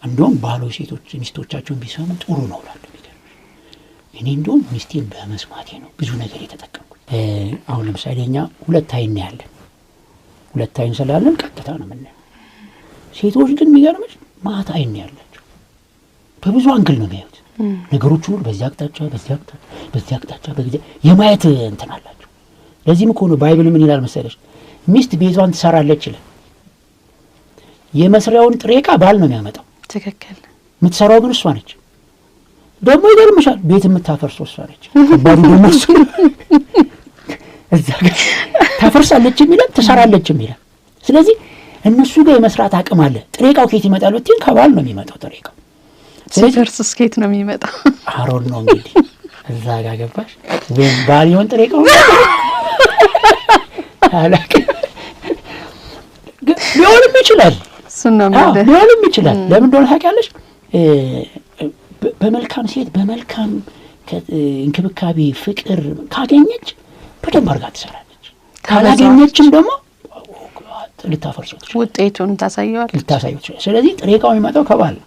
እንደውም ባሎች ሴቶች ሚስቶቻቸውን ቢሰሙ ጥሩ ነው እላለሁ። የሚገርምሽ እኔ እንደውም ሚስቴን በመስማቴ ነው ብዙ ነገር የተጠቀምኩት። አሁን ለምሳሌ እኛ ሁለት አይን ያለን፣ ሁለት አይን ስላለን ቀጥታ ነው የምናየው። ሴቶች ግን የሚገርምሽ ማት አይን ያላቸው፣ በብዙ angle ነው የሚያዩት ነገሮችን ሁሉ፣ በዚህ አቅጣጫ፣ በዚህ አቅጣጫ፣ በዚህ አቅጣጫ፣ በዚህ የማየት እንትን አላቸው። ለዚህም እኮ ነው Bible ምን ይላል መሰለሽ? ሚስት ቤቷን ትሰራለች ይላል። የመስሪያውን ጥሬ ዕቃ ባል ነው የሚያመጣው። የምትሰራው ግን እሷ ነች። ደግሞ ይገርምሻል፣ ቤት የምታፈርሰው እሷ ነች። ከባዱ ደግሞ እሱ እዛ ጋር ታፈርሳለች የሚላል፣ ትሰራለች የሚላል። ስለዚህ እነሱ ጋር የመስራት አቅም አለ። ጥሬ ዕቃው ከየት ይመጣል ብትይኝ ከባል ነው የሚመጣው ጥሬ ዕቃው። ሲፈርስ ከየት ነው የሚመጣው? አሮን ነው እንግዲህ እዛ ጋር ገባሽ። ወይም ባል ይሆን ጥሬ ዕቃው አላውቅም፣ ግን ሊሆንም ይችላል። እሱን ነው የምልህ። ሊሆንም ይችላል። ለምን እንደሆነ ታውቂያለሽ? በመልካም ሴት በመልካም እንክብካቤ ፍቅር ካገኘች በደንብ አድርጋ ትሰራለች። ካላገኘችም ደግሞ ልታፈርሰው ትችላለች። ውጤቱን ታሳየዋለች። ልታሳየው ትችላለች። ስለዚህ ጥሬ ዕቃው የሚመጣው ከባል ነው።